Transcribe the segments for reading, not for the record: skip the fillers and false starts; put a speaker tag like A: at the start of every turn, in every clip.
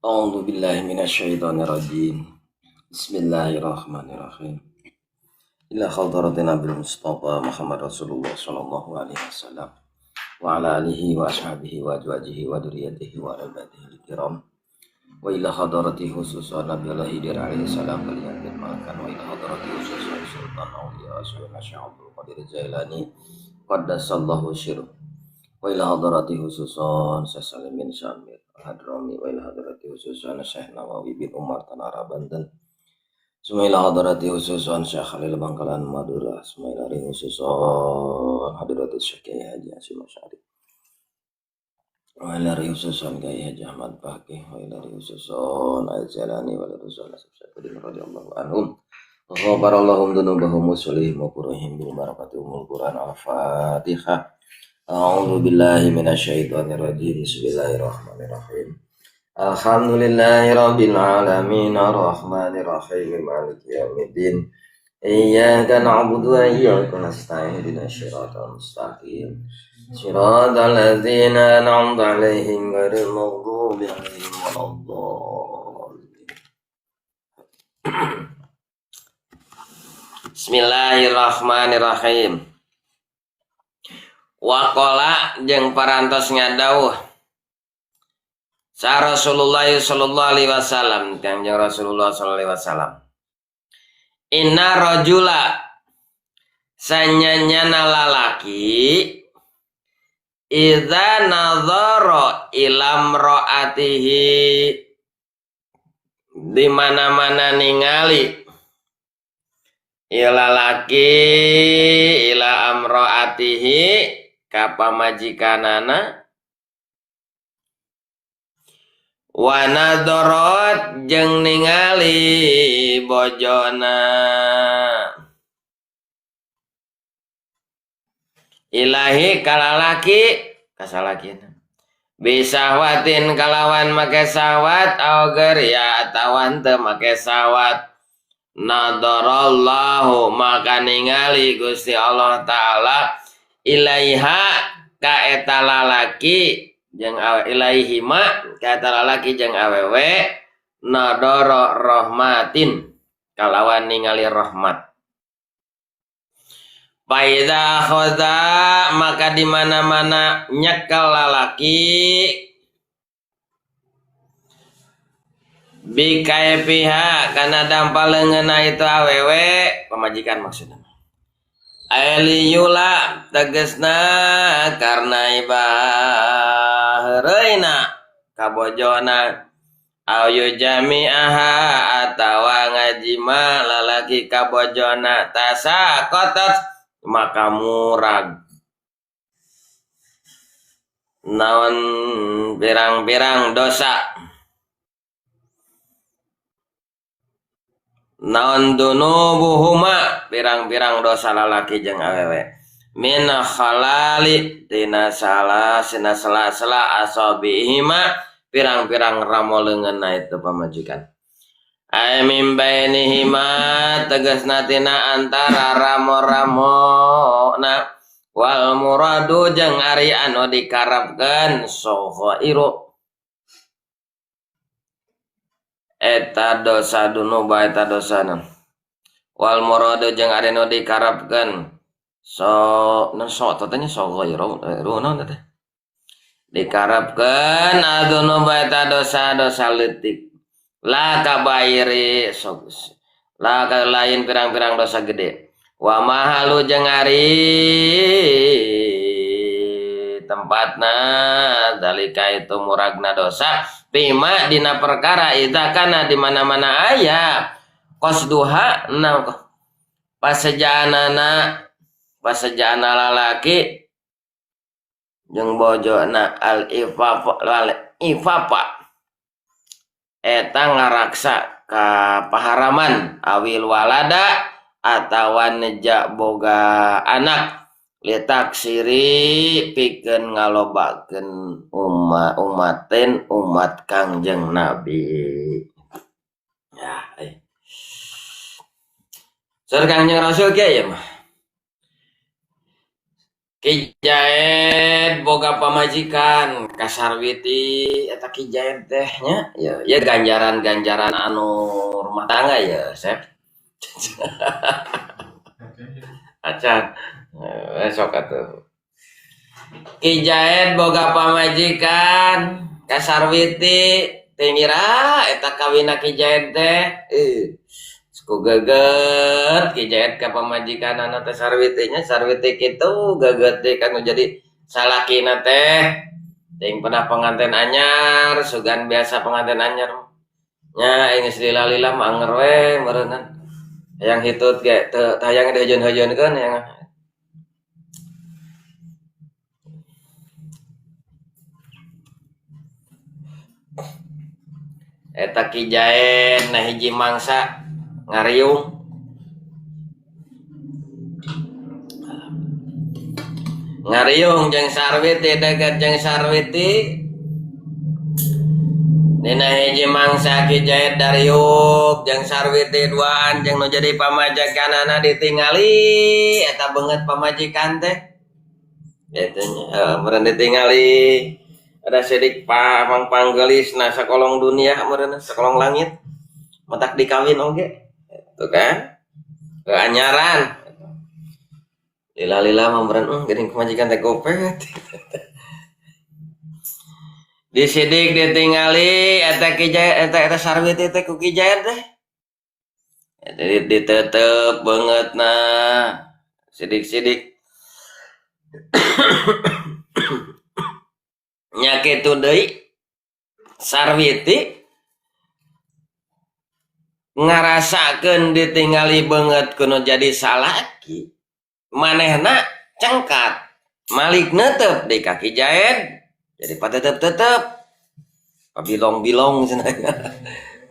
A: A'udzu billahi minasyaitonir rajim. Bismillahirrahmanirrahim. Ila hadratin Nabi Mustafa Muhammad Rasulullah sallallahu alaihi wasallam wa ala alihi wa ashabihi wa azwajihi wa dzurriyyatihi wa ala baitihi kiram. Wa ila hadrati khususan Nabi Allah Khidir alaihi salam kalian bin malakan wa ila hadrati khususan Sultan Auliya Sayyidina Syekh Abdul Qadir Jailani qaddasallahu sirruh. Wa ila hadrati khususan Syekh Salim bin Samir Al-Hadrami wa ila hadrati khususan Syekh Nawawi bin Umar Tanara Banten. Suma ila hadrati khususan Syekh Khalil Bangkalan Madura. Suma ila khususan hadrati Syekh Kiai Haji Hasyim Asy'ari. Wa ila khususan Kiai Haji Ahmad Baqi. Wa ila khususan Al-Jalani wa ila khususan Saifuddin radhiyallahu anhum. Wa ghafarallahum dzunubahum wa sulihim wa qurihim bil barakati umul Quran. Al-Fatihah. A'udzu billahi minasyaitonir rajim. Bismillahirrahmanirrahim. Alhamdulillahi rabbil alamin arrahmanir rahim maliki yaumiddin. Iyyaka na'budu wa iyyaka nasta'in ihdinas siratal mustaqim. Siratal ladzina an'amta 'alaihim ghairil maghdubi 'alaihim waladdallin. Bismillahirrahmanirrahim. Waqala jeung parantos ngadawuh sa Rasulullah sallallahu alaihi wasallam, Kangjeng Rasulullah sallallahu alaihi wasallam. Inna rajula sanyanyana lalaki idza nadhara ila imraatihi di mana-mana ningali ieu lalaki ila amraatihi ka pamajikanana wa nadharat jeung ningali bojona ilahi kalalaki kasalakina bisahwatin kalawan make sahwat aw ya atawa teu make sahwat nadarallahu maka ningali Gusti Allah Ta'ala ilaiha ka eta lalaki jeung ilaihima ka eta lalaki jeung awewe nadara rahmatin kalawan ningali rahmat. Faida khodza maka di mana-mana nyekel lalaki bikaifiha kana dampal leungeunna itu awewe pamajikan maksudna. Ailiyula tegesna karena ibahreuna kabojona ayu jami'aha atawa ngajima lalaki kabojona tasaqatat maka murag naon pirang-pirang dosa naon dunubuhuma pirang-pirang dosa lalaki jeung awewe min khalali tina salah sina sela-sela asabihima pirang-pirang ramo leungeunna itu pamajikan ay min bainihima tegasna tina antara ramo-ramo na wal muradu jeung ari anu dikarepkeun soghairu eta dosa dunuba eta dosana wal muradu jeung ari nu dikarepkeun so na so teh soghairu naon teh dikarepkeun adunuba eta dosa-dosa leutik la kabairi sok la lain pirang-pirang dosa gede wa mahalu jeung ari tempatna dalika itu muragna dosa bima dina perkara idza kana di mana-mana aya qasduha na pasejaanana pasejaana lalaki jeung bojona al ifafa al ifafa eta ngaraksa ka paharaman awil walada atawa neja boga anak litaksiri pikeun ngalobakeun umaten umat Kangjeng Nabi. Ya, Saur Kangjeng Rasul kieu mah. Ki Jaed boga pamajikan ka Sarwiti eta Ki Jaed teh nya ya, ya ganjaran-ganjaran anu rumah tangga ya Sep. Acan sok atuh. Ki Jaed boga pamajikan ka Sarwiti teu ngira eta kawinna Ki Jaed teh ku geget Ki Jaed ka pamajikanana teh Sarwiti nya Sarwiti kitu geget teh kanu jadi salakina teh teuing pernah pengantin anyar sugan biasa pengantin anyar nya geus lila-lila mah anger we meureunna hayang hitut ge teu hayang dihejeun-hejeunkeun hayang eta Ki Jaed na hiji mangsa ngariung ngariung jeung Sarwiti deket jeung Sarwiti dina hiji mangsa Ki Jaed dariuk jeung Sarwiti duaan jeung nu jadi pamajikanana ditingali eta beungeut pamajikan teh eta nya meureun ditingali ada sidik pangpanggelis na sakolong dunia meureun sakolong langit matak dikawin oge itu kan keanyaran lila-lila mah meureun geuning pamajikan teh gopet disidik ditingali eta Ki Jaed eta Sarwiti teh ku Ki Jaed teh jadi ditetep beungeutna sidik-sidik nya kitu deui Sarwiti ngarasakeun ditingali beungeut kuno jadi salaki manehna cengkat malik netep di kaki Jaed jadi patetep-tetep pabilong-bilong cenah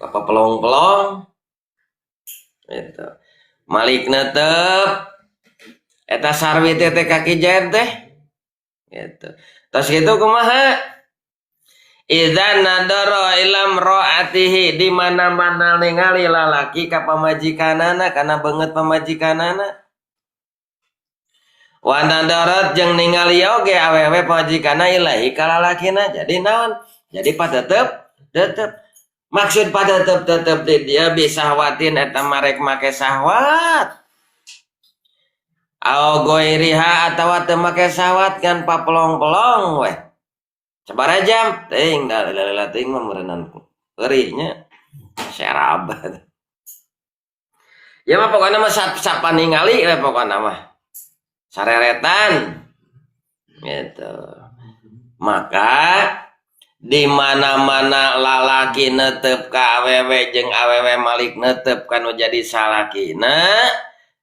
A: papelong-pelong gitu malik netep eta Sarwiti teh kaki Jaed teh gitu terus gitu kumaha idza nadara ila imraatihi di mana-mana ningali lalaki ka pamajikanana kana beungeut pamajikanana wa nadarat jeung ningali oge awewe pamajikanna ilahi ka lalakina jadi naon jadi patetep tetep maksud patetep tetep di dia bisahwatin eta marek make sahwat au goiriha atawa teu make sahwat ngan papelong-pelong weh sabaraha jam teuing da lila-lila teuing mah meureunnan peurih nya serab ya mah pokona mah sapaningali we pokona mah sareretan gitu maka di mana-mana lalaki netep ka awewe jeung awewe malik netep kanu jadi salakina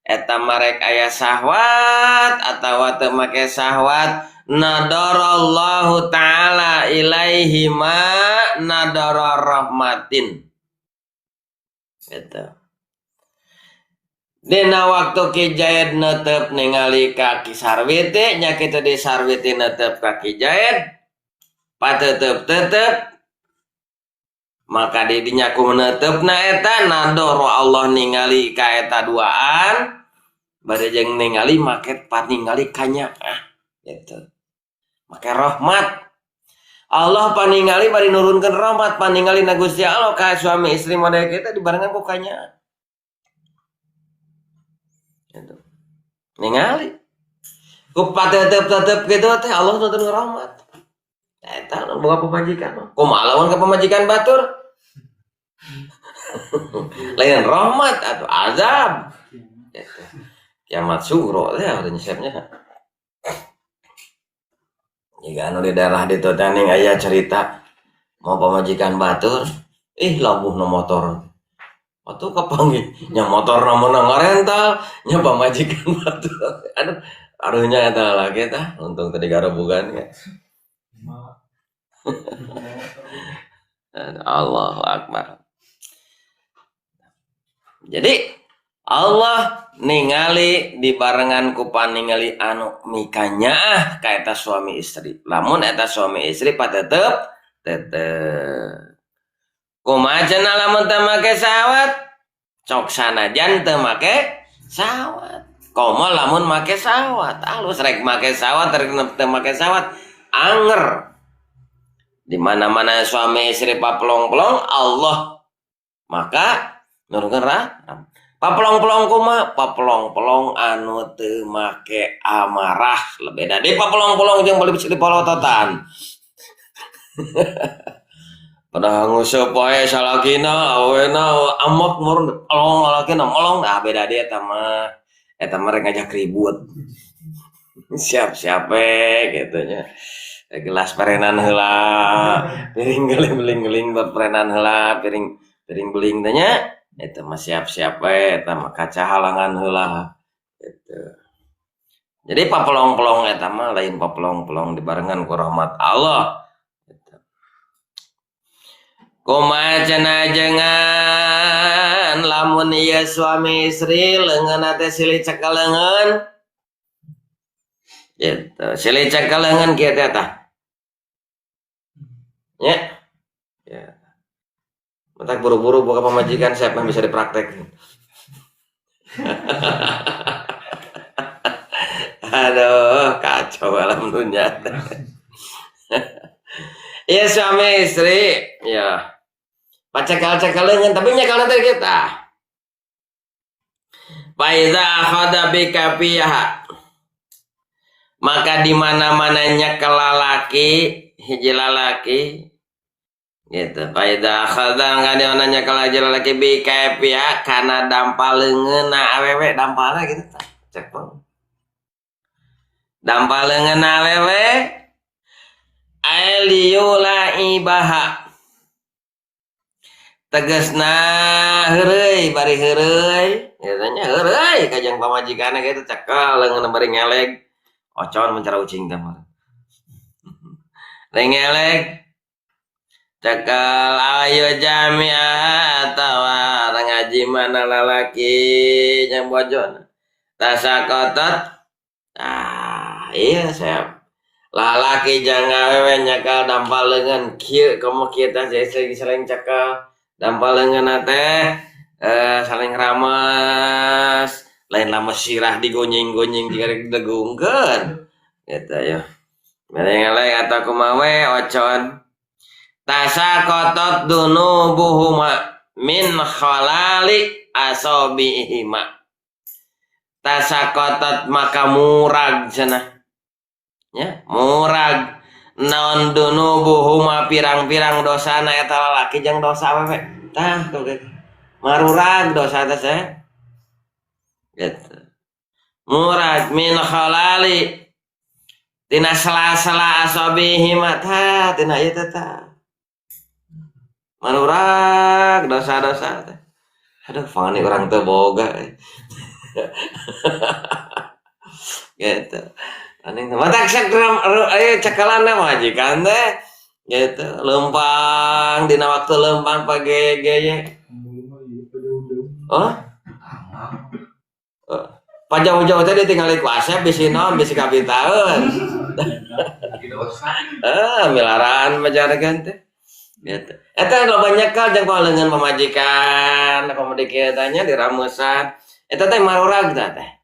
A: eta marek aya sahwat atawa teu make sahwat nadarallahu ta'ala ilaihi ma nadara rahmatin gitu. Dina waktu Ki Jaed netep ningali ka Ki Sarwiti nya kitu di Sarwiti netep ka Ki Jaed patetep tetep maka di dinya ku netepna eta nadoro Allah ningali ka eta duaan bade jeung ningali make paningali kanyaah gitu. Make rahmat Allah paningali bari nurunkeun rahmat paningali na Gusti Allah ka suami istri model kita dibarengan ku kanyaah gitu. Ningali ku patetep-tetep gitu teh Allah nurunkeun rahmat. Eta boga pamajikan mah. Kumaha lamun ka pamajikan batur? Lain rahmat atau azab. Gitu. Kiamat sugro teh urang nyesepnya. Jika anu di daerah ditu teh ning aya cerita mau pamajikan batur, ih labuhna motor. Atuh kapanggih nya motorna meunang ngarental, nya pamajikan batur. Aduh, arunya eta lalaki tah, untung tadi garobugan ya. Allahu Akbar. Jadi Allah ningali dibarengan ku paningali anu mikanyaah ka eta suami istri. Lamun eta suami istri patetep tetep. Kumaha cenah lamun teu make sahwat? Cok sanajan teu make sahwat. Komo lamun make sawat, alus rek make sawat rek teu make sawat anger. Di mana-mana suami istri papelong-pelong Allah maka nurunkeun rahmat. Papelong-pelong kumaha? Papelong-pelong anu teu make amarah, beda deui papelong-pelong jeung beli dipolototan. Pada nguseup wae salakina awena amok murun pelong lalakina melong, ah beda deui eta mah. Eta mah rek ngajak ribut. Siap-siap we kitu nya. Gelas perenan heula, piring geling-geling perenan heula, piring piring beling teh nya. Eta mah siap-siap we, eta mah kaca halangan heula gitu. Jadi papelong-pelong eta mah lain papelong-pelong dibarengan ku rahmat Allah. Gitu. Kumaha cenah ajengan lamun ieu suami istri leungeunna teh silih cekel leungeun. Gitu, silih cekel leungeun kieu teh tah. Nya. Ya. Matak buru-buru boga pamajikan siapa yang bisa dipraktekin. Aduh, kacau alam dunia. Iya suami istri, ya. Pacekal-cekal leungeun tapi nyekel teh kita. Fa iza akhadha bikafiha. Maka di mana-mana nyekel lalaki, hiji lalaki gitu. Fa iza akhadha ka di mana nyekel hiji lalaki bikafiha kana dampal leungeunna awewe dampalna gitu tah. Cek peng. Dampal leungeunna awewe ailiyulaibaha. Tegasna heureuy bari heureuy, gitu nya heureuy ka jeung pamajikanna kitu cekel leungeunna bari ngeleg. Ocon mencara ucing teh mah. Ngeleg cekel ayo jamiah atawa ngaji mana lalaki jeung bojona. Tasakotot. Ah, iya siap. Lalaki jeung awewe nyekel dampal leungeun kieu komo kieu teh saling cekel. Dampal leungeunna teh saling rames, lain lama sirah digonyeng-gonyeng jiga rek didegungkeun. Gitu ya. Mere atau kumaha we ocon. Tasakotot dunubuhuma min khalali asobihima. Tasakotot maka murag cenah. Ya, murag naon dunubuhuma pirang-pirang dosana eta lalaki jeung dosa awewe. Tah tuh gitu. Marurag dosa teh saya. Gitu. Murag min khalali tina sela-sela asobihima tah tina ieu teh tah. Marurag dosa-dosa teh. Aduh, fani urang teu boga. Gitu. Aneh matak ayo cekalan majikan teh gitu. Lempang dina waktu lempang page ge. Oh? Pajauh-jauh teh ditinggali ku Asep bisi naon bisi kabitaeun. Milaraan majarkan teh. Gitu. Eta loba nyekel jeung leungeun pamajikan, komo kieu tanya diramesan. Eta teh marurag tah teh.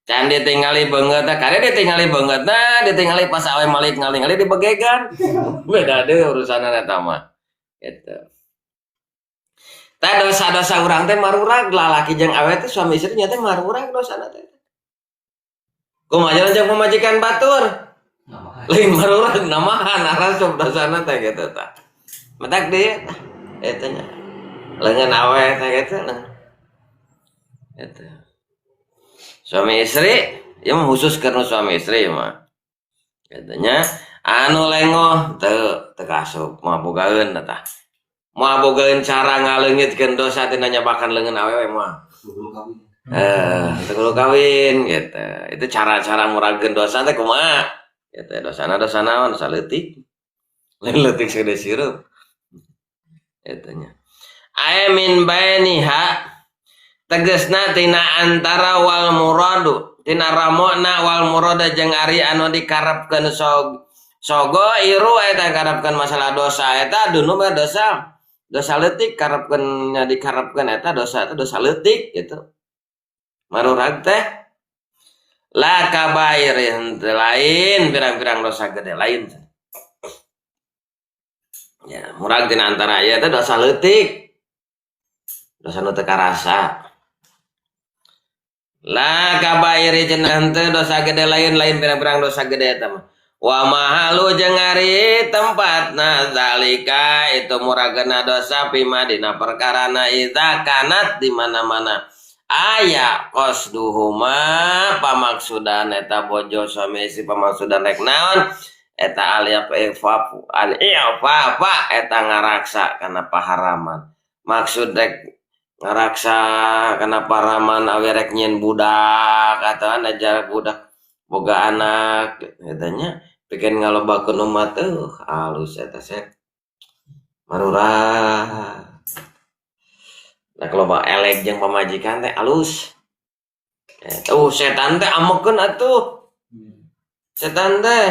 A: Can ditinggali beungeut teh, kare ditinggali beungeut nah, ditinggali pas awe malik ngaling-ngaling dibegegan. Beda deui urusanna eta mah. Gitu. Tah dosa-dosa urang teh marurag lalaki jeung awe teh suami istri nya teh marurag dosana teh. Kumaha jeung pamajikan batur? Lain marurag namahan arasup dosana teh kitu tah. Matak deui tah eta nya. Leungeun awe teh kitu nah. Eta. Suami istri, ya mah khusus karena suami istri mah. Katanya anu lengoh teu teu kasup moal bogaeun tah. Moal bogaeun cara ngaleungitkeun dosa tina nyabakan leungeun awewe moal. Teu kudu kawin gitu. Itu cara-cara muragkeun dosa teh kumaha? Gitu dosana dosa naon? Dosa leutik. Lain leutik sagede sirup. Eta nya. Ay min bainiha tegesna tina antara wal muradu tina ramona wal murada jeung ari anu dikarepkeun sogo iru eta karepkeun masalah dosa eta dunub dosa dosa leutik karepkeun nya dikarepkeun eta dosa leutik gitu marurag teh La kabair lain pirang-pirang dosa gede lain. Ya, murag tina antara ieu teh dosa leutik. Dosa nu teu karasa. La kabair cenah henteu dosa gede lain lain pirang-pirang dosa gede eta mah. Wa mahalu jeung ari tempatna zalika itu muragna dosa pima dina perkarana idza kanat di mana-mana. Aya qasduhuma pamaksudan eta bojo suami istri pamaksudan rek naon eta al-ifafu al-ifafa eta ngaraksa kana paharaman maksud rek ngaraksa kana paharaman awe rek nyieun budak atawa ajar budak boga anak eta nya pikeun ngalobakeun umat teuh alus eta sek marurah. Nah loba elek jeung pamajikan teh alus. Tuh setan teh amekeun atuh. Setan teh.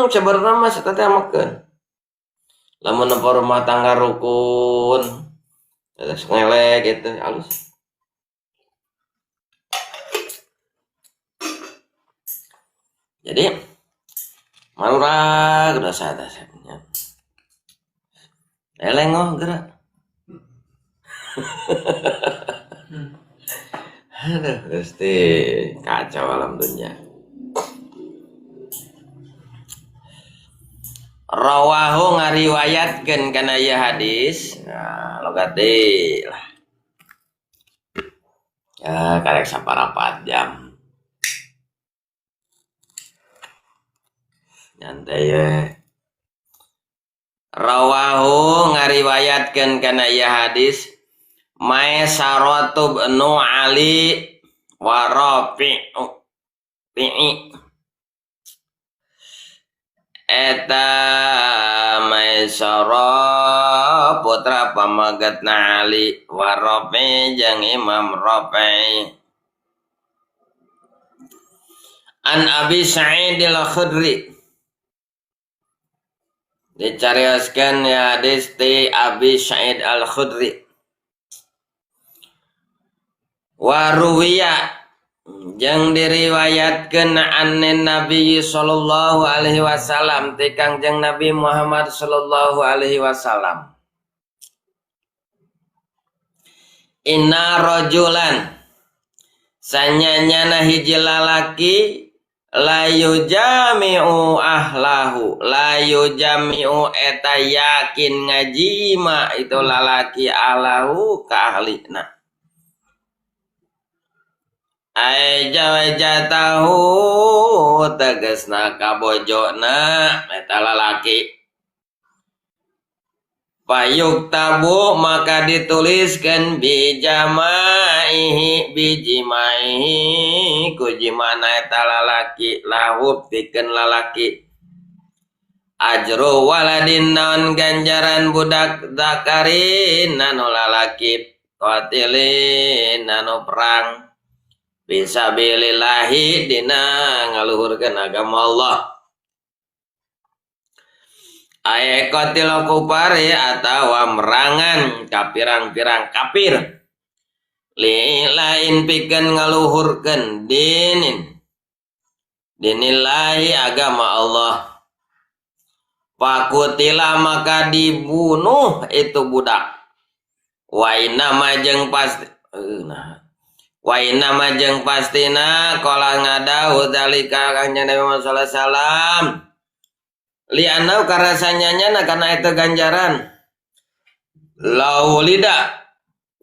A: Sebenarnya mah setan teh amekeun. Lamun nempo rumah tangga rukun, terus ngelek gitu alus. Jadi marurah dosa teh nya. Eleng oh gerak. Aduh, Gusti, kacau alam dunia. Rawahu ngariwayatkeun kana ieu hadis. Nah, logat deui lah. Ya, karek saparapat jam. Nyantai we. Rawahu ngariwayatkeun kana ieu hadis Maisaratu ibnu Ali wa Rafi'u fi'i eta Maisarah putra pamagetna Ali wa Rafi jeung Imam Rafi an Abi Sa'id al-Khudri dicarioskeun ya hadis ti Abi Sa'id al-Khudri waruwiya jeung diriwayatkeun anin Nabi sallallahu alaihi wasallam ti Kangjeng Nabi Muhammad sallallahu alaihi wasallam inna rajulan sanyanyana hiji lalaki la yujami'u ahlahu la yujami'u eta yakin ngajima itu lalaki ahlahu ka ahlina ai jawajatahu tegasna kabojona eta lalaki payuk tabu maka dituliskan bijamaihi bijimaihi kujimana eta lalaki lahu pikeun lalaki ajru waladin naon ganjaran budak zakarin anu lalaki qatilin anu perang fisabilillahi dina ngaluhurkeun agama Allah ae qatil kupari atawa merangan ka pirang-pirang kafir li lain pikeun ngaluhurkeun dinin dinillahi agama Allah fakutila maka dibunuh itu budak wa inna ma jeung pasti nah wa inna ma jeung pastina qala ngadahu zalika kanjeng Nabi Muhammad sallallahu alaihi wasallam li'annau karena sanyanya karena itu ganjaran laulida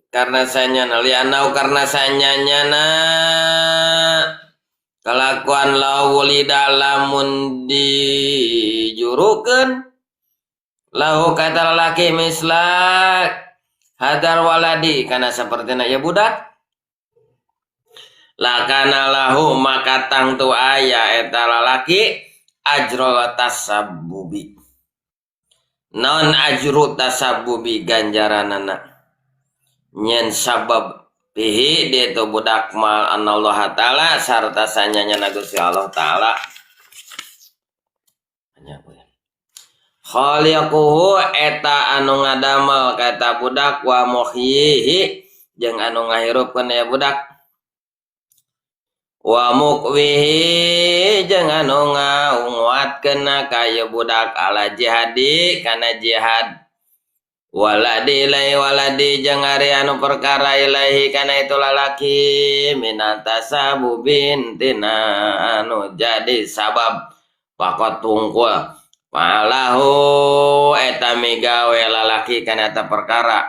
A: karena sanyana li'annau karena sanyanya kelakuan laulida lamun dijurukeun lahu kata lalaki mislak hadar waladi karena sapertina ya budak lakana lahu maka tangtu aya eta lalaki ajrul tasabbubi non ajru tasabbubi ganjaranana nyen sabab bihi dia itu budak mal anallah ta'ala sarta sanyanya Gusti Allah ta'ala khaliquhu eta anu ngadamel ka budak wa muhyihi jeung anu ngahirupkeun ya budak. Wa mukwihi jeung anu ngaunguatkeun ka ieu budak ala jihadi kana jihad. Waladi ilaihi waladi jeung ari anu perkara ilaihi kana itu lalaki minatasabubin tina anu jadi sabab pakot tungkul falahu eta migawe lalaki kana eta perkara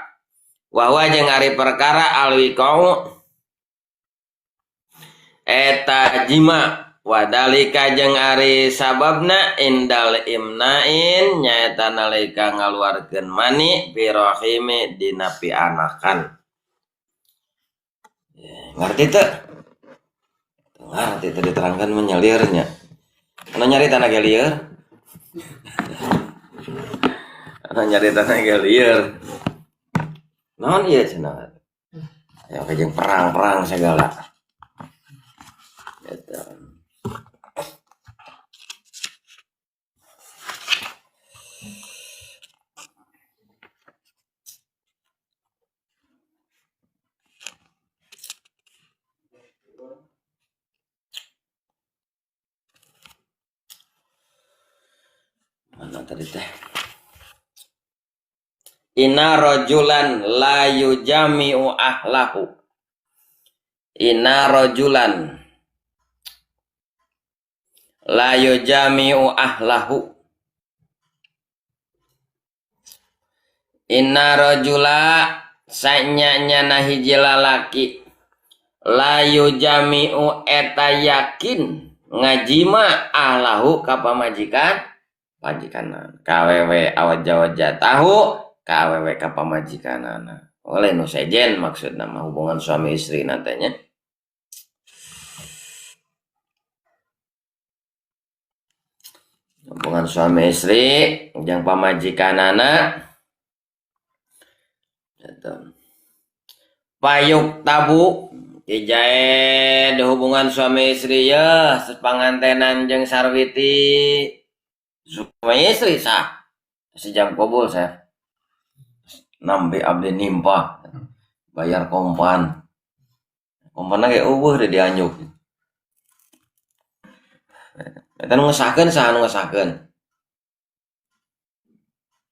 A: wa huwa jeung ari perkara alwiqau eta jima wadalika jeung ari sababna indal imnain nyaeta nalika ngaluarkeun mani fi rahimi dina pianakan. Ngarti teu? Ngarti teu diterangkan menyelirnya. Anu nyari tanah ge lieur. Anu nyari tanah ge lieur. Naon ieu cenah? Aya jeung perang-perang segala. Gitu. Mana tadi teh? Inna rajulan la yujami'u ahlahu. Inna rajulan la yujami'u ahlahu. Inna rajula sanyanya hiji lalaki la yujami'u eta yakin ngajima ahlahu ka pamajikan pajikanana. Kawewe awaj-awaj tahu kawewe ka pamajikanana. Oleh nu sejen maksudna mah hubungan suami istri nantinya. Hubungan suami istri jeung pamajikanana. Gitu. Payuk tabu kijae hubungan suami istri ya sepangantenan jeung sarwiti. Suami istri sah. Sejam kobul saya. Nambe abdi nimpa bayar kompan. Kompanna ge eueuh deh dianjuk. Eta nu ngesahkeun saha nu ngesahkeun?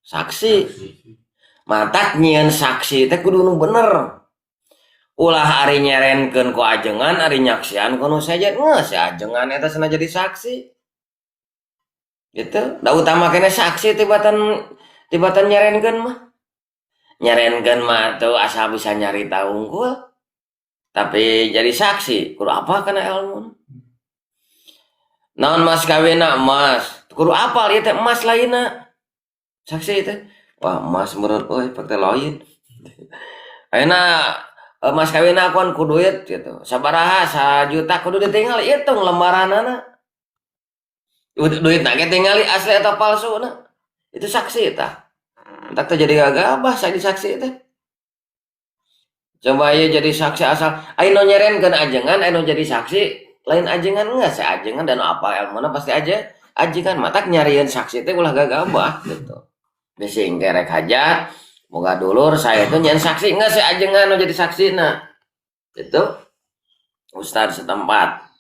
A: Saksi. Matak nyieun saksi teh kudu nu bener. Ulah ari nyerenkeun ku ajengan ari nyaksian ku nu sejen geus si ajengan eta cenah jadi saksi. Gitu. Da utama keneh saksi tibatan nyerenkeun mah. Nyerenkeun mah tuh asal bisa nyarita unggul. Tapi jadi saksi kudu apa kana ilmu? Naon mas kawinna emas? Kudu apal ieu teh emas lainna. Saksi teh. Wah, emas meureun euy pake lain. Ayeuna mas kawinna akuan ku duit gitu. Sabaraha sajuta kudu ditinggal hitung lembaranana. Duitna ge tingali asli atau palsuna. Itu saksi tah. Entak teh jadi gagabah jadi saksi teh. Coba ieu jadi saksi asal aya nu nyerenkeun ajengan, aya nu jadi saksi lain ajengan enggak si ajengan dan apa ilmuna pasti aja ajengan matak nyarieun saksi teh ulah gagabah gitu. Bisi engke rek hajat boga dulur saya itu nyen saksi enggak si ajengan nu jadi saksina. Gitu. Ustaz setempat.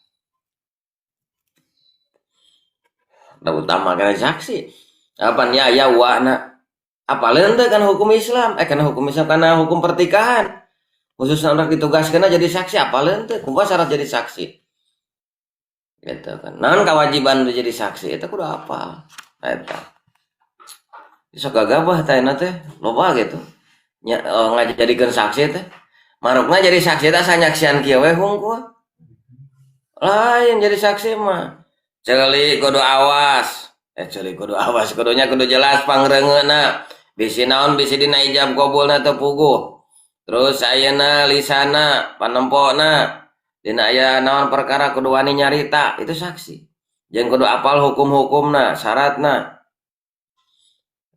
A: Da utama kana saksi. Apa nya aya wana apaleun teh kana hukum Islam, kana hukum Islam kana hukum pertikahan. Khususna urang ditugaskeun jadi saksi apaleun teh kumaha syarat jadi saksi. Gitu kan. Naon kewajiban jadi saksi eta kudu apal. Eta. Sok gagabah teh ayeuna teh loba gitu. Nya ngajadikeun saksi teh. Marukna jadi saksi teh asa nyaksian kieu we hungkul. Lain jadi saksi mah. Ceuli kudu awas. Ceuli kudu awas kudunya kudu jelas pangreungeuna. Bisi naon bisi dina ijab qabulna teu puguh. Terus ayeuna lisana panempona dina aya naon perkara kudu wani nyarita itu saksi. Jeung kudu apal hukum-hukumna, syaratna.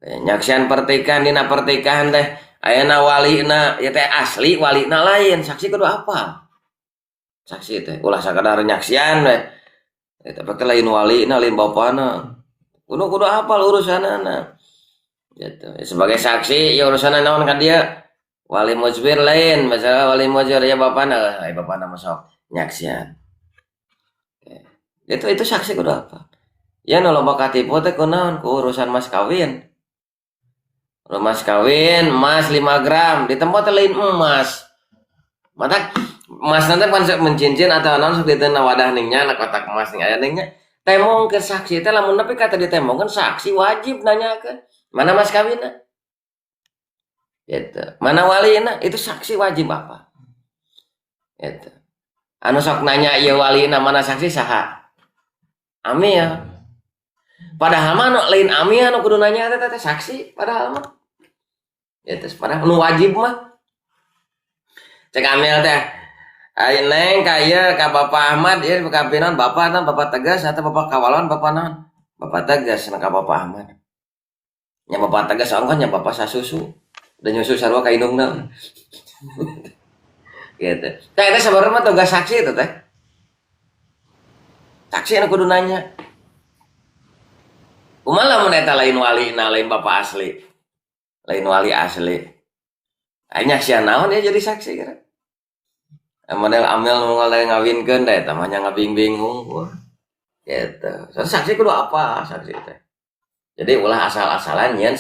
A: Nyaksian pertikahan dina pertikahan teh ayeuna walina ieu teh asli walina lain, saksi kudu apal. Saksi teh ulah sakadar nyaksian we. Eta teh lain walina, lain bapana. Kudu apal urusanana. Gitu. Sebagai saksi ya urusanna naon ka dia? Wali mujbir lain, masalah wali mujbir ya bapana, ai bapana masuk nyaksian. Itu saksi kudu apa? Ya nu loba katipu teh kunaon ku urusan mas kawin. Mas kawin emas 5 gram di tempat lain emas. Mata emas nanti pan sok mencincin atau naon sok diteuna wadah ningnya na kotak emas ning aya ningnya. Temongkeun saksi teh lamun nepi ka teu ditembongkeun saksi wajib nanyakeun. Mana mas kawinna? Gitu. Mana walina? Itu saksi wajib apa? Gitu. Anu sok nanya ieu walina mana saksi saha? Amil. Padahal mah anu lain amil anu kudu nanya teh teh saksi padahal mah. Gitu, padahal nu wajib mah. Cek amil teh ai neng ka ieu ka Bapak Ahmad ieu ka pinon bapak naon Bapak Tegas atau Bapak Kawalon Bapak naon? Bapak Tegas na ka Bapak Ahmad. Nya Bapak Tegas ongkoh nya Bapak sasusu. Da nyusu sarua ka indungna. Gitu. Teh eta sabarna mah tugas saksi itu teh. Saksi anu kudu nanya. Kumaha lamun eta lain walina lain bapak asli. Lain wali asli. Aya sia naon ya jadi saksi kira. Model amil nu ngawinkeun da eta mah nya ngabingbing hungkul. Gitu. Soalnya saksi kudu apa saksi teh. Jadi ulah asal-asalan nyeun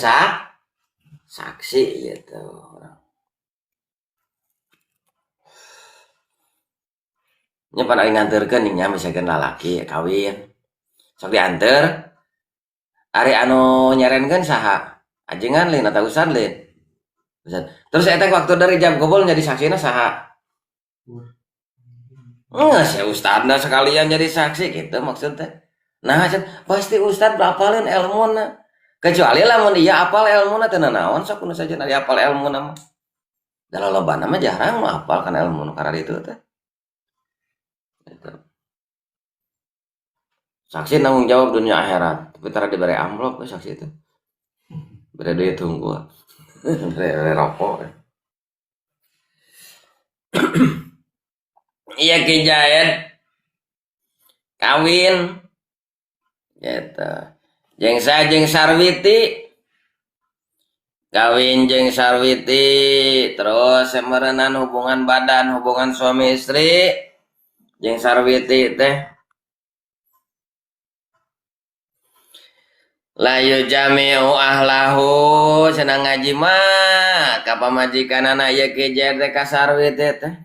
A: saksi gitu. Nya pan aing nganterkeun nya misalkan lalaki kawin. Sok dianter. Ari anu nyarenkeun saha? Ajengan lain atau ustad lain? Ustad. Terus eta waktu dari jam kobol jadi saksina saha? Enggak sih ustadna sekalian jadi saksi gitu maksudnya. Nah, pasti ustad berapalin ilmuna. Kecuali lamun iya apal ilmuna teu nanaon sok kudu saja ari apal ilmuna mah. Da lolobana mah jarang mah apal kana ilmu nu kararitu teh. Gitu. Saksi nanggung jawab dunia akhirat, tapi tara dibere amplop we saksi itu. Bere duit hungkul. Bere rokok. Iya Ki Jaed kawin gitu. Jeung sa jeung Sarwiti kawin jeung Sarwiti terus semerenan hubungan badan hubungan suami istri jeung Sarwiti teh la yujami'u ahlahu cenah ngaji mah ka pamajikanana ieu Ki Jaed teh ka Sarwiti teh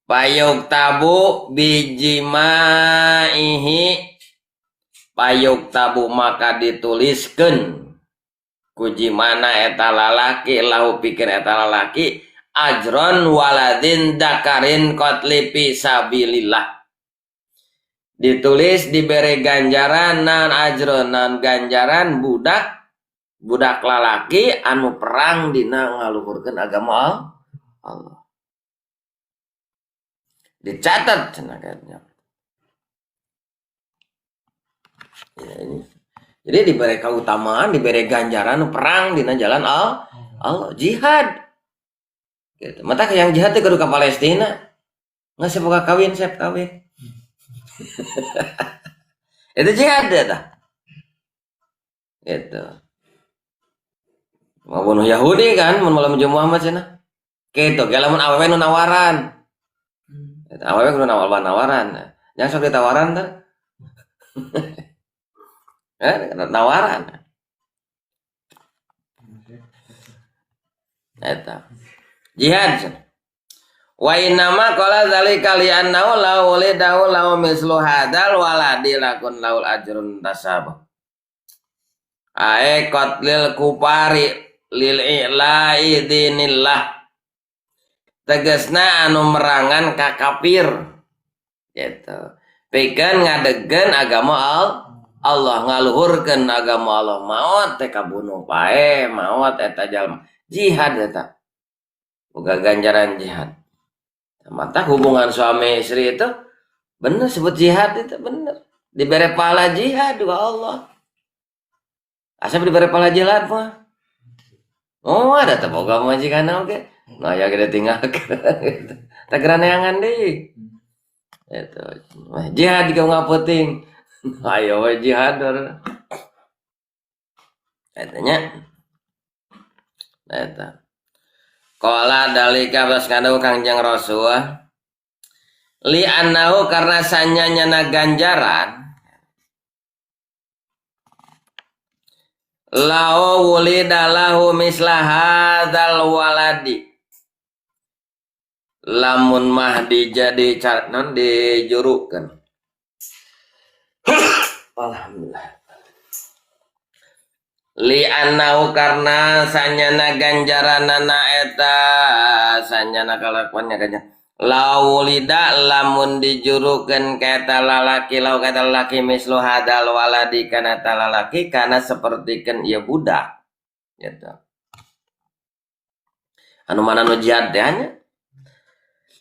A: payuk tabu bijimaihi payuk tabu maka dituliskeun kujimana eta lalaki lahu pikir eta lalaki ajron waladin dakarin qatli fi sabilillah ditulis dibere ganjaran nan ajron nan ganjaran budak budak lalaki anu perang dina ngaluhurkeun agama Allah. Dicatat cenah kayaknya. Ya, ini. Jadi diberi keutamaan, diberi ganjaran perang dina jalan Allah, jihad. Gitu. Mata yang jihad teh kudu ka Palestina. Nggak semoga kawin, siap kawin. Itu jihad ya tah. Gitu. Mau bunuh Yahudi kan mun malam Muhammad cenah. Kitu ge lamun awewe nu nawaran. Awewe kudu nawaran. Jangan sok ditawaran teh. Nawaran. Eta. Jihad. Wa innama qala dzalika li annahu la walidahu lahu mislu hadzal waladi lakun laul ajrun tasab. Ae qatlil kupari lil i'la'i dinillah. Tegasna anu merangan ka kafir gitu. Pikeun ngadegkeun agama Allah, ngaluhurkeun agama Allah. Maot teh kabunuh pae, maot eta jalma. Jihad eta. Boga ganjaran jihad. Mata hubungan suami istri itu bener sebut jihad itu bener. Dibere pahala jihad juga Allah. Asal dibere pahala jihad mah. Oh, ada teh boga majikan oge. Nah, ya kita tinggalkan gitu. Tak neangan deui. Itu. Jihad juga nggak penting. Ayo we jihad. Etanya. Eta. Qala dalika bas kandau Kangjeng Rasul. Li annahu karena sanyanya ganjaran lao wulida lahu misla hadzal waladi lamun mah dijadi non dijurukeun. Alhamdulillah. Li annahu karena sanyana ganjaranana eta sanyana kalakuannya ganjaran lawulida lamun dijurukeun ka eta lalaki lau ka eta lalaki mislu hadal waladi kana eta lalaki kana sapertikeun ieu budak gitu. Anu mana nu jihad teh nya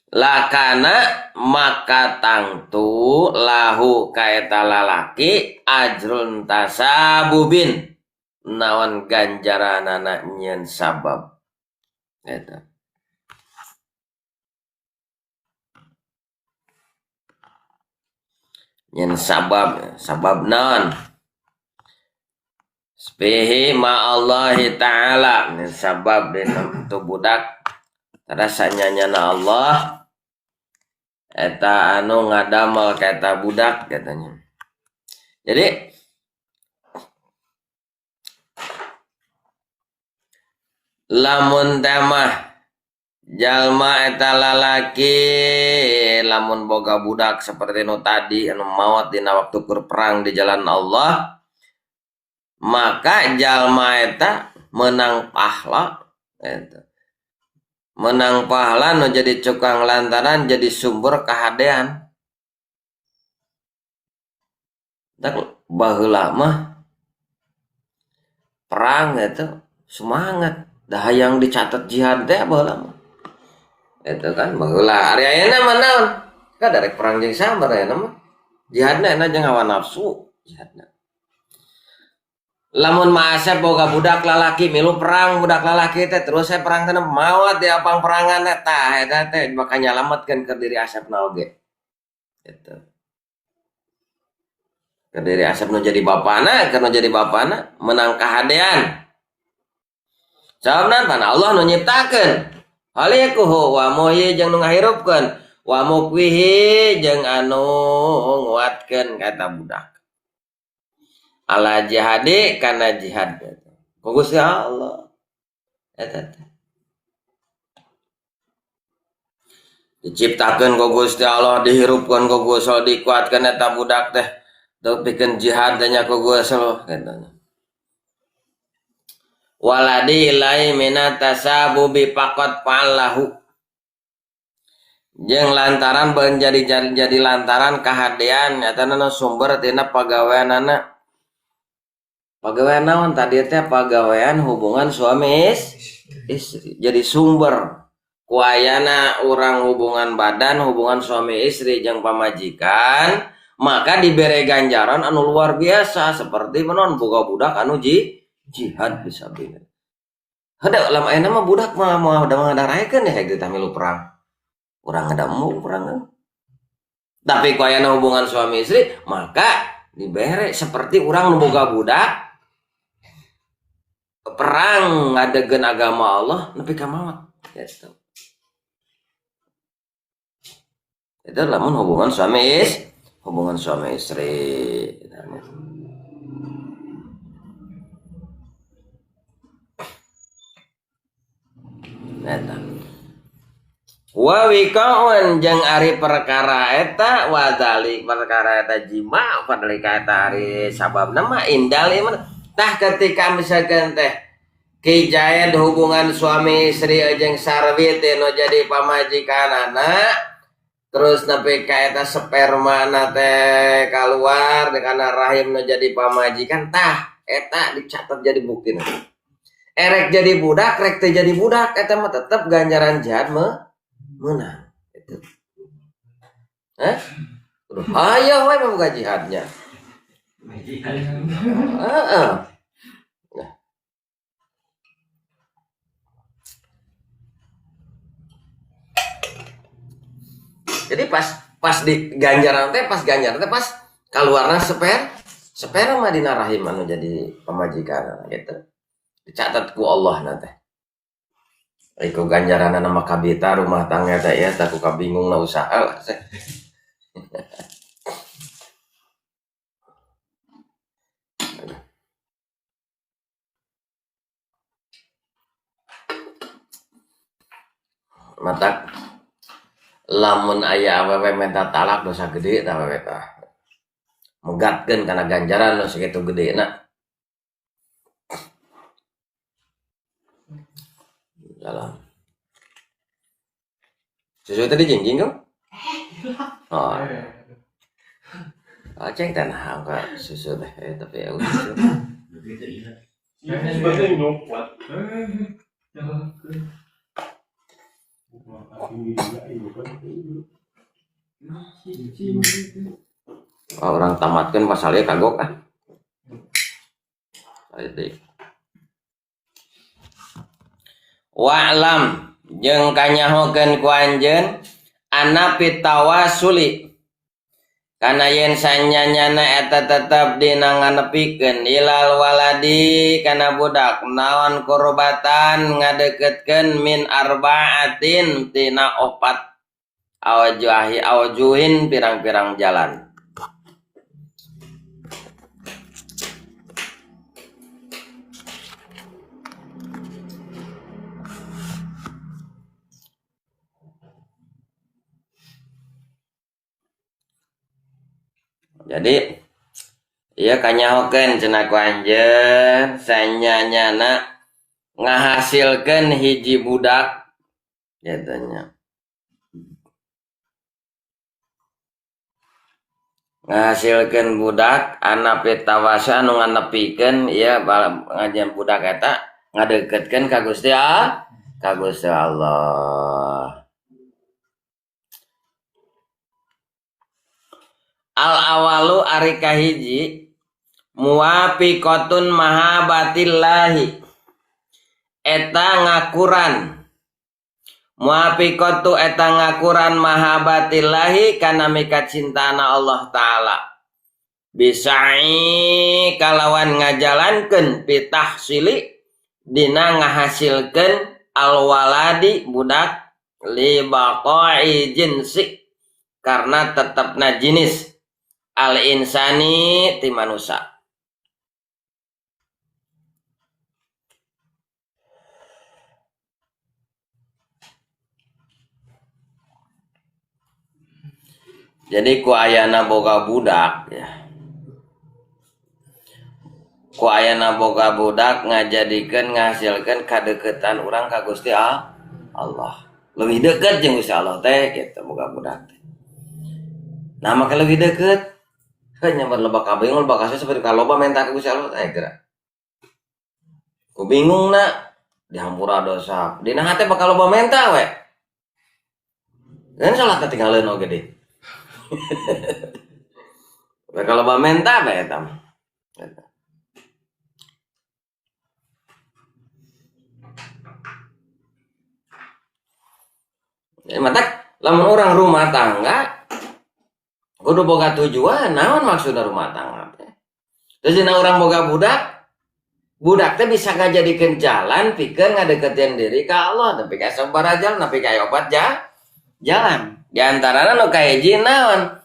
A: lakana maka tangtu lahu ka eta lalaki ajrun tasabubin naon ganjaranana nyieun sabab eta. Nyen sabab, sabab naon? Spihi ma Allahi ta'ala. Nyen sabab dina tu budak rasanya nyana Allah eta anu ngadamel ka eta budak katanya. Jadi lamun teh mah jalma eta lalaki lamun boga budak seperti nu tadi anu maot dina waktu keur perang di jalan Allah, maka jalma eta menang pahala eta. Menang pahala nu jadi cukang lantaran jadi sumber kahadean. Tak baheula mah perang eta semangat dah hayang dicatat jihad teh baheula mah. Itu kan baheula ari ayeuna mah naon? Kan darek perang jeung sabar ayeuna mah. Jihadna enak jeung hawa nafsu jihadna. Lamun mah asep boga budak lalaki milu perang budak lalaki teh terus saya perang teh maot di apang perangan teh tah eta teh bakal nyalametkeun ke diri asepna oge. Gitu. Ke diri asep nu jadi bapana, keur nu jadi bapana menang kahadean. Sababna pan Allah nu nyiptakeun. Khaliquhu wa muhyi jeung nu ngahirupkeun wa mukwihi jeung anu nguatkeun ka eta budak. Ala jihadi kana jihad ku Gusti Allah. Eta teh. Diciptakeun ku Gusti Allah, dihirupkeun ku Gusti Allah, dikuatkeun eta budak teh. Teu pikeun jihad teh nya ku Gusti Allah kitu. Waladi ilai minat tasabubi faqad fa'alahu. Jeung lantaran menjadi jadi lantaran kahadean eta na sumber tina pagaweanana. Pagawean naon tadi teh pagawean hubungan suami istri. Jadi sumber ku ayana urang hubungan badan, hubungan suami istri jeung pamajikan, maka dibere ganjaran anu luar biasa seperti menon boga budak anu jihad bisa bina. Hade lama ayeuna mah budak mah moal da mah daraekeun ya heg teh milu perang. Urang ngadamu perang. Tapi ku ayana hubungan suami istri maka dibere seperti urang nu boga budak perang ngadegeun agama Allah nepi ka maot. Gitu. Itu lamun hubungan suami hubungan suami istri. Eta. Wa wiqa'un jeung ari perkara eta wa dzalik perkara eta jima fadlika eta ari sababna mah indal ieu mah. Tah ketika misalkan teh Ki Jaid hubungan suami istri jeung Sarwi teh nu jadi pamajikanana terus nepi ka eta spermana teh kaluar kana rahim nu jadi pamajikan tah eta dicatat jadi buktina. Erek jadi budak rek teu jadi budak eta mah tetep ganjaran jihad meunang itu. Hah? Udah hayang we boga jihadnya. Heeh. Nah. Jadi pas di ganjaran teh, pas ganjaran teh pas kaluarna sperma dina rahim anu jadi pamajikan gitu. Dicatat ku Allah na teh. Iku ganjaranna mah kabita rumah tangga teh ya tah ku kabingungna usaha. Matak lamun aya awewe minta talak dosa gede tah awewe tah. Megatkeun kana ganjaran nu sakitu gedena. Salam. Susu tadi jingjing kau? Oh. Aceng tanah angka susu deh, tapi ya susu. Oh, orang tamatkan pasalnya kagok ah. Wa'lam jeung kanyahokeun ku anjeun ana pitawasuli kana yen sanyanyana eta tetep dina nganepikeun ilal waladi kana budak naon kurbatan ngadeukeutkeun min arba'atin tina opat awjuhi awjuhin pirang-pirang jalan. Jadi ieu kanyahokeun cenah ku anjeun sanyanyana ngahasilkeun hiji budak kitu nya. Ngahasilkeun budak ana pitawasa anu nganepikeun ieu ngajian budak eta ngadeuketkeun ka Gusti ka Gusti Allah. Al awalu ari kahiji muwafiqatun mahabbatillahi eta ngakuran muwafiqatu eta ngakuran mahabbatillahi kana mikacintana Allah taala bisa'i kalawan ngajalankeun pitahsili dina ngahasilkeun alwaladi budak li baqa'i jinsi karena tetepna jinis al insani ti manusa. Jadi ku ayana boga budak ya. Ku ayana boga budak ngajadikeun ngahasilkeun kadeukeutan urang ka Gusti Allah. Leuwih deukeut jeung Gusti Allah teh kitu boga budak teh. Nah maka lebih deket kan nyamper lebak kabingung lebak kasih seperti kalau loba minta ke Gusti Allah teh geura. Ku bingung na dihampura dosa. Dina hate bakal loba menta we. Kan salat tinggalin oge deh. Bakal loba menta we eta mah. Ya matak lamun urang rumah tangga kudu boga tujuan naon maksudna rumah tangga teh. Terus dina urang boga budak, budak teh bisa ngajadikeun jalan pikeun ngadeukeutin diri ka Allah tapi ka sabaraha jalan tapi ka opat jalan. Di antarana nu kahiji naon?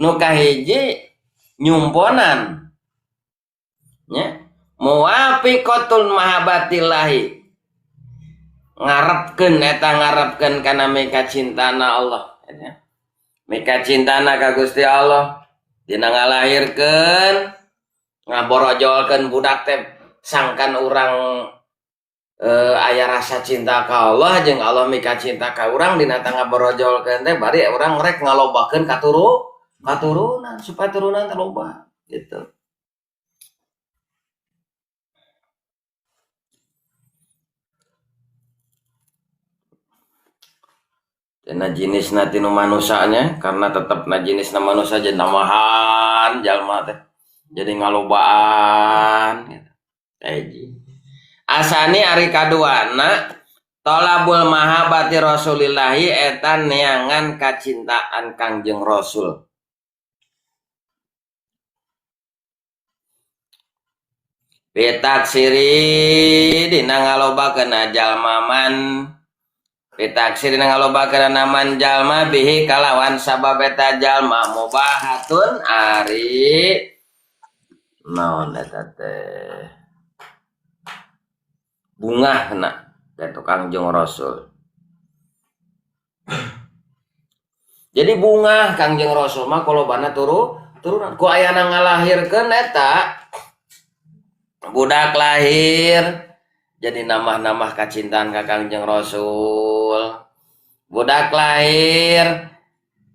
A: Nu kahiji nyumponan. Nya muwafiqatul mahabbatillahi. Ngarepkeun eta ngarepkeun kana mikacintana Allah nya. Mika cintana ka Gusti Allah dina ngalahirkeun ngaborojolkeun budak teh sangkan urang aya rasa cinta ka Allah jeung Allah mika cinta ka urang dina tangga borojolkeun teh bari urang rek ngalobakeun katurunan supaya turunan teh loba gitu. Dina jenisna tinu manusanya karena tetep na jenisna manusa jadi namahan jalma teh jadi ngalobaan gitu. Hiji. Asani ari kaduana tolabul mahabbati rasulillahi eta neangan kacintaan Kangjeng Rasul. Pitaksiri dina ngalobakeun jalma man Pitaksir dina ngalobakeun naman jalma bihi kalawan sabab eta jalma mubahatun ari naon eta teh bungahna ka Kangjeng Rasul. Jadi bungah Kangjeng Rasul mah kolobana turunan ku ayana ngalahirkeun eta budak lahir jadi nambah-nambah kacintaan ka Kangjeng Rasul. Budak lahir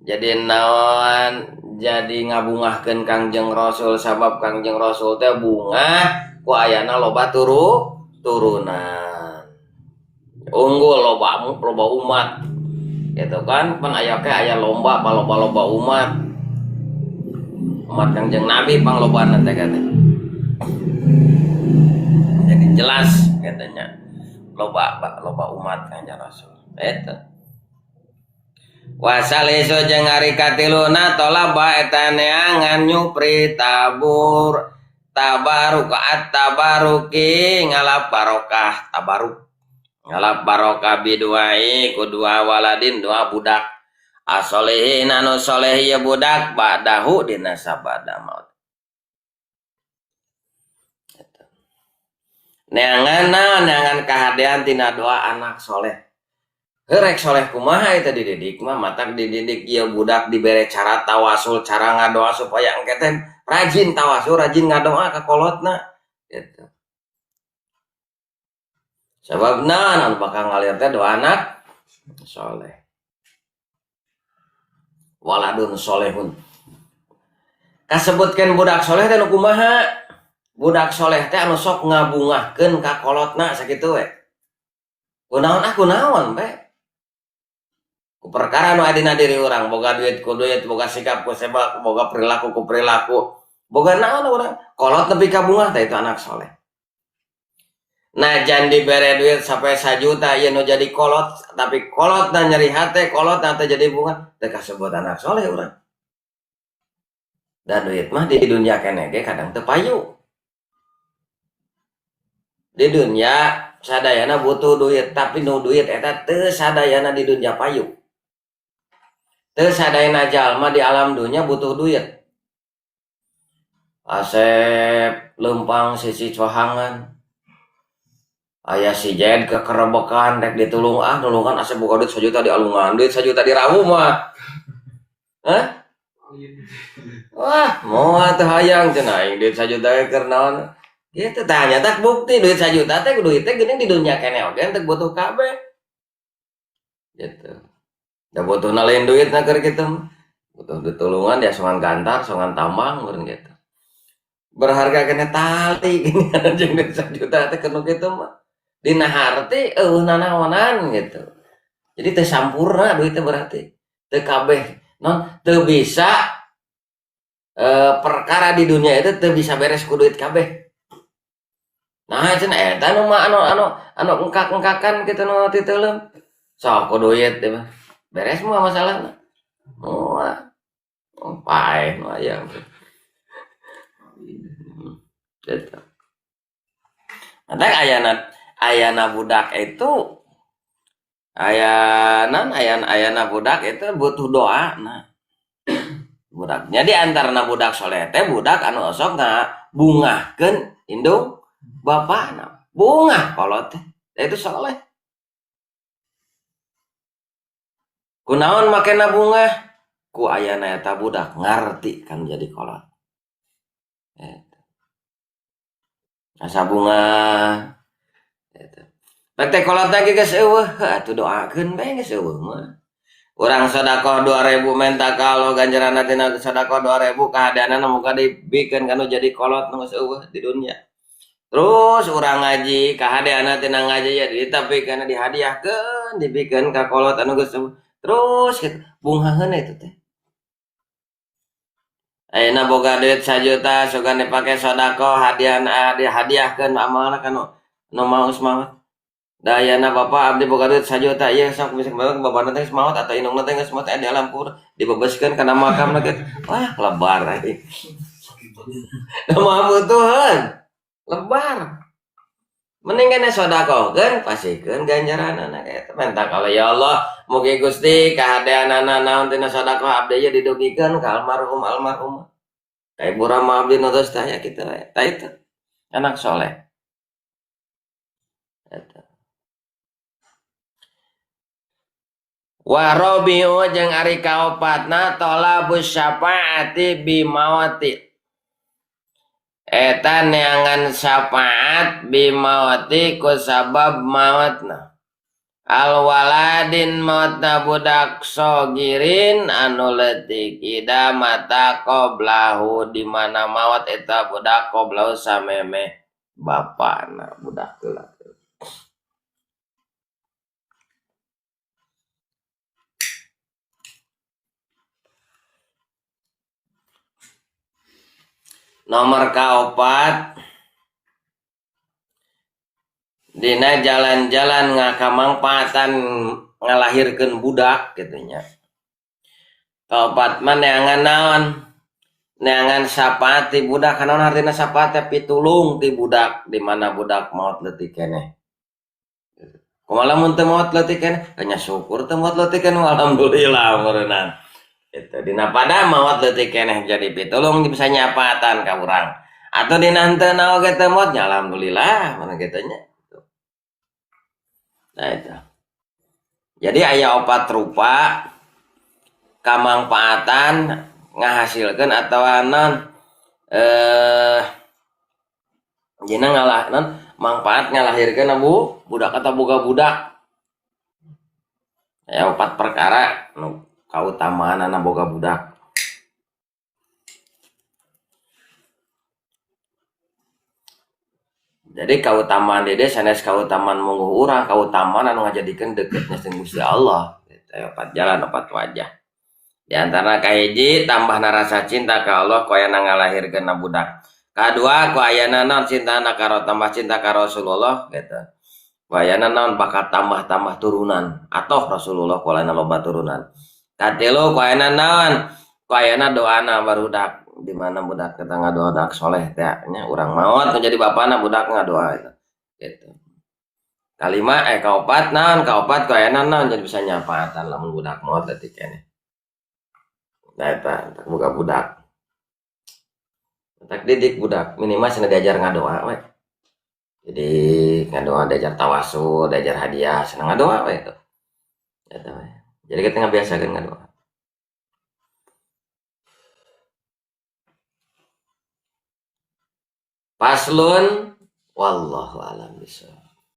A: jadi naon jadi ngabungahkeun Kangjeng Rasul sabab Kangjeng Rasul teh bungah ku ayana loba turunan. Unggul loba umat. Gitu kan pan aya ke aya lomba paloba-loba umat. Umat Kangjeng Nabi panglobana teh kata. Jadi jelas katanya loba umat Kangjeng Rasul. Eta. Wasalisu jeung ari katiluna tolaba eta neangan nyupri tabur tabaruk at-tabaruki ngalap barokah tabaruk ngalap barokah biduai ku dua waladin dua budak asolehin anu soleh ieu budak ba'dahu dina sabada maut. Neangan naon neangan kahadean tina doa anak soleh. Rek soleh kumaha eta dididik mah matak dididik ieu budak dibere cara tawasul cara ngadoa supaya engke teh rajin tawasul rajin ngadoa ka kolotna gitu. Sababna anu bakal ngalir teh doa anak soleh. Waladun solehun. Kasebutkeun budak soleh teh nu kumaha? Budak soleh teh anu sok ngabungahkeun ka kolotna sakitu we. Kunaon ah kunaon we. Ku perkara nu aya dina diri urang boga duit ku duit, boga sikap ku sebab, boga perilaku ku perilaku, boga naon urang kolot nepi ka bungah teh itu anak soleh. Najan dibere duit sampai 1 juta ieu nu jadi kolot, tapi kolotna nyeri hate, kolotna teh jadi bunga, teh kasebut anak soleh urang. Dan duit mah di dunia keneh ge kadang teu payu. Di dunia sadayana butuh duit, tapi nu duit eta teu sadayana di dunia payu. Teu sadayana jalma di alam dunia butuh duit. Asep lempang sisi cohangan. Aya si Jed kekerebekan rek ditulung ah nulungan asep boga duit 1 juta dialungan, duit 1 juta dirawu mah. Hah? Wah, moal teu hayang cenah aing duit 1 juta keur naon. Gitu tah nyata bukti duit 1 juta teh duit teh geuning di dunia keneh oge teu butuh kabeh. Gitu. Da butuhna lain duit na keur kitu mah. Butuh ditulungan dia songan gantar, songan tambang meureun gitu. Berharga keneh tali gini jeung duit 1 juta teh keur nu kitu mah. Dina harti eueuh nanaonan gitu. Jadi teu sampurna duit teh berarti. Teu kabeh non teu bisa perkara di dunia itu teu bisa beres ku duit kabeh. Nah cenah eta nu mah anu engkak-engkakan kitu nu titeuleum. Sok ku duit teh mah. Beres moal masalahna. Moal. Oh, paeh nu aya. Gitu. Matak ayana budak itu ayana budak itu butuh doa nah. Budak. Jadi antarana budak soleh teh budak anu osok ngabungahkeun indung bapana. Bungah kolot teh itu soleh. Kunaon makena bungah? Ku ayana eta budak ngarti kan jadi kolot. Eta. Asa bungah. Eta. Rek teh kolot lagi geus eueuh, heuh atuh doakeun bae geus eueuh mah. Urang sedekah 2000 menta kalau ganjaranna tina sedekah 2000 kahadeanana muga dibikeun kanu jadi kolot nu geus eueuh di dunia. Terus urang ngaji kahadeanana tina ngaji ya tapi kana dihadiahkeun dibikeun ka kolot anu geus eueuh. Terus gitu bunghaheun itu teh. Ayeuna boga duit 1 juta sugan dipake sedekah hadiah dihadiahkeun amalna kanu nu maus maot. Da ayana bapak abdi boga duit 1 juta ieu sok bisa bapana teh geus maot atau indungna teh geus maot di alam kubur dibebeskeun kana makamna kitu. Wah lebar euy. Da moal butuheun. Lebar. Mending kana sedekahkeun pasihkeun ganjaranana eta menta kalau ya Allah mugi Gusti kahadeanana naon tina sedekah abdi ieu didugikeun ka almarhum almarhumah. Ka ibu rama abdi nu tos teh aya kitu we. Tah itu anak soleh. Eta. Wa rabi'u jeung ari kaopatna talabus syafaati bi mawati. Eta neangan syafaat bi mawati ku sabab maotna. Al waladin maotna budak sogirin anu leutik ida mata qoblahu di mana maot eta budak qoblahu sameme bapana budak heula. Nomor kaopat dina jalan-jalan ngakamangpaatan ngalahirkeun budak kitu nya. Kaopat mah neangan naon? Neangan syafaat ti budak. Naon artina syafaat teh pitulung ti budak di mana budak maot leutik keneh. Kumaha lamun teu maot leutik keneh? Nya syukur teu maot leutik keneh alhamdulillah meureunang. Itu dina pada maot leutik keneh jadi pitulung bisa nyapaatan ka urang. Atau dina henteu oge teu maot nya alhamdulillah mun kitu nya. Nah itu. Jadi aya opat rupa kamangpaatan ngahasilkeun atawa non dina ngalah non mangpaat ngalahirkeun abu budak atau boga budak. Aya opat perkara nu kautamaan anak boga budak. Jadi kautamaan dede sanes kautamaan mungguh urang, kautamaan anu ngajadikeun deketnya jeung Gusti Allah. Gitu, opat jalan, opat wajah. Di antara kahiji tambahna rasa cinta ka Allah ku ayana ngalahirkeun budak. Kadua ku ayana naon cintana ka tambah cinta ka Rasulullah gitu. Ku ayana naon bakal tambah-tambah turunan atau Rasulullah ku ayana loba turunan. Katilu ku ayana naon ku ayana doana barudak di mana budak kita ngadoa budak soleh teh nya urang maot menjadi bapana budak ngadoa itu gitu. Kalima kaopat naon kaopat ku ayana naon jadi bisa nyapaatan lamun budak maot leutik keneh. Nah eta boga budak. Tak didik budak minimal cenah diajar ngadoa we. Jadi ngadoa diajar tawasul, diajar hadiah, cenah ngadoa we itu. Eta we. Jadi kita ngabiasakeun ngadoa. Paslon wallahu alam bisawab.